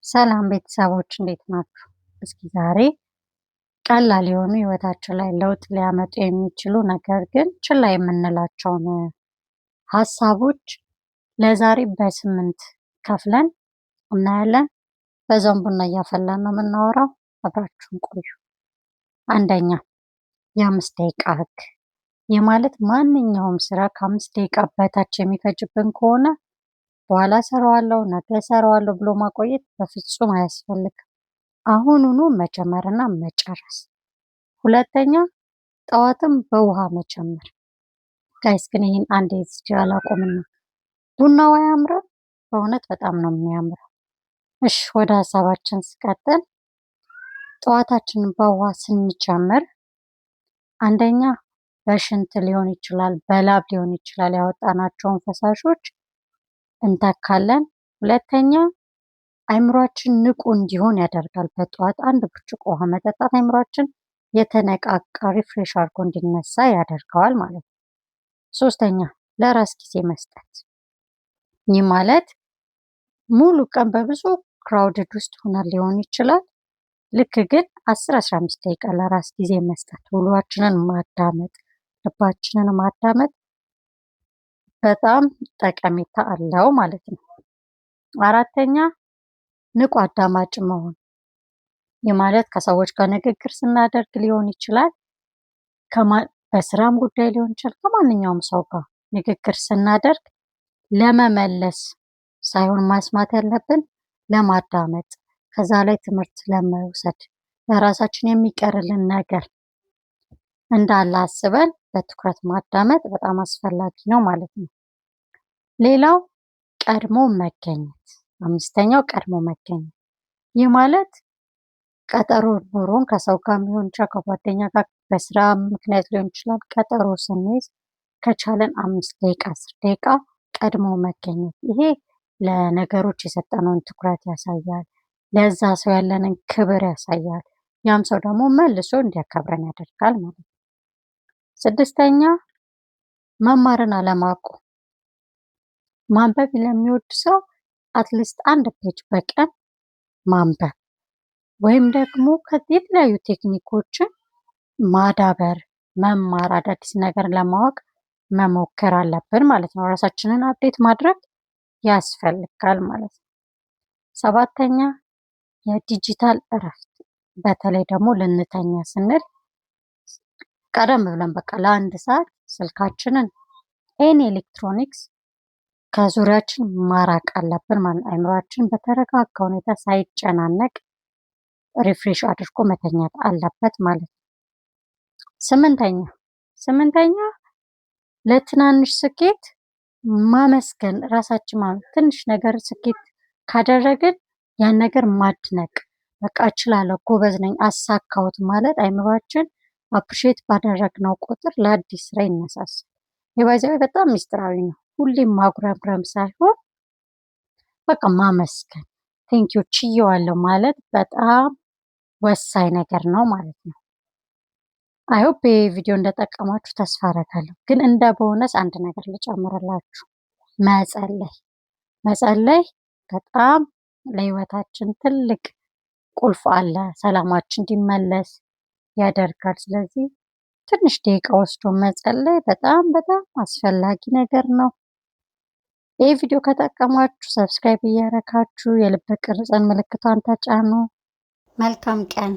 ሰላም ቤተሰቦች፣ እንዴት ናችሁ? እስኪ ዛሬ ቀላል የሆኑ ህይወታችን ላይ ለውጥ ሊያመጡ የሚችሉ ነገር ግን ችላ የምንላቸውን ሀሳቦች ለዛሬ በ8 ከፍለን እናያለን። በዛውም ቡና እያፈላን ነው የምናወራው። አብራችሁን ቆዩ። አንደኛ፣ የ5 ደቂቃ ህግ። ይህ ማለት ማንኛውም ስራ ከ5 ደቂቃ በታች የሚፈጅብን ከሆነ በኋላ እሰራዋለሁ፣ ነገ እሰራዋለሁ ብሎ ማቆየት በፍጹም አያስፈልግም። አሁኑኑ መጀመርና መጨረስ። ሁለተኛ፣ ጠዋትም በውሃ መጀመር። Guys፣ ግን ይህን አንድ እዚህ አላቆምና ቡናው አያምርም? በእውነት በጣም ነው የሚያምረው። እሺ፣ ወደ ሀሳባችን ስቀጥል ጠዋታችንን በውሃ ስንጀምር አንደኛ በሽንት ሊሆን ይችላል፣ በላብ ሊሆን ይችላል፣ ያወጣናቸውን ፈሳሾች እንተካለን። ሁለተኛ፣ አይምሯችን ንቁ እንዲሆን ያደርጋል። በጠዋት አንድ ብርጭቆ ውሃ መጠጣት አይምሯችን የተነቃቃ refresh አድርጎ እንዲነሳ ያደርገዋል ማለት ነው። ሶስተኛ፣ ለራስ ጊዜ መስጠት። ይህ ማለት ሙሉ ቀን በብዙ crowded ውስጥ ሆነን ሊሆን ይችላል። ልክ ግን 10፣ 15 ደቂቃ ለራስ ጊዜ መስጠት፣ ውሏችንን ማዳመጥ፣ ልባችንን ማዳመጥ በጣም ጠቀሜታ አለው ማለት ነው። አራተኛ፣ ንቁ አዳማጭ መሆን። ይህ ማለት ከሰዎች ጋር ንግግር ስናደርግ ሊሆን ይችላል፣ በስራም ጉዳይ ሊሆን ይችላል። ከማንኛውም ሰው ጋር ንግግር ስናደርግ ለመመለስ ሳይሆን መስማት ያለብን ለማዳመጥ፣ ከዛ ላይ ትምህርት ለመውሰድ፣ ለራሳችን የሚቀርልን ነገር እንዳለ አስበን በትኩረት ማዳመጥ በጣም አስፈላጊ ነው ማለት ነው። ሌላው ቀድሞ መገኘት። አምስተኛው ቀድሞ መገኘት። ይህ ማለት ቀጠሮ ኖሮን ከሰው ጋር ሊሆን ይችላል፣ ከጓደኛ ጋር፣ በስራ ምክንያት ሊሆን ይችላል። ቀጠሮ ስንይዝ ከቻለን 5 ደቂቃ፣ 10 ደቂቃ ቀድሞ መገኘት። ይሄ ለነገሮች የሰጠነውን ትኩረት ያሳያል። ለዛ ሰው ያለንን ክብር ያሳያል። ያም ሰው ደግሞ መልሶ እንዲያከብረን ያደርጋል ማለት ነው። ስድስተኛ፣ መማርን አለማቆም። ማንበብ ለሚወድ ሰው at least አንድ page በቀን ማንበብ ወይም ደግሞ የተለያዩ ቴክኒኮችን ማዳበር፣ መማር፣ አዳዲስ ነገር ለማወቅ መሞከር አለብን ማለት ነው። ራሳችንን update ማድረግ ያስፈልጋል ማለት ነው። ሰባተኛ፣ የዲጂታል እረፍት። በተለይ ደግሞ ልንተኛ ስንል ቀደም ብለን በቃ ለአንድ ሰዓት ስልካችንን፣ any electronics ከዙሪያችን ማራቅ አለብን ማለት ነው። አይምሯችን በተረጋጋ ሁኔታ ሳይጨናነቅ refresh አድርጎ መተኛት አለበት ማለት ነው። ስምንተኛ፣ ለትናንሽ ስኬት ማመስገን፣ ራሳችን ማለት ትንሽ ነገር ስኬት ካደረግን ያን ነገር ማድነቅ፣ በቃ እችላለሁ፣ ጎበዝ ነኝ፣ አሳካሁት ማለት አይምሯችን appreciate ባደረግነው ቁጥር ለአዲስ ስራ ይነሳሳል። የባይዛዊ በጣም ሚስጥራዊ ነው። ሁሌም ማጉረምረም ሳይሆን በቃ ማመስገን፣ thank you፣ ችየዋለሁ ማለት በጣም ወሳኝ ነገር ነው ማለት ነው። I hope ይህ ቪዲዮ እንደጠቀማችሁ ተስፋ አደርጋለሁ። ግን እንደ ቦነስ አንድ ነገር ልጨምርላችሁ፣ መጸለይ። መጸለይ በጣም ለህይወታችን ትልቅ ቁልፍ አለ፣ ሰላማችን እንዲመለስ ያደርጋል። ስለዚህ ትንሽ ደቂቃ ወስዶ መጸለይ በጣም በጣም አስፈላጊ ነገር ነው። ይህ ቪዲዮ ከጠቀማችሁ subscribe እያደረጋችሁ የልብ ቅርጽን ምልክቷን ተጫኑ። መልካም ቀን።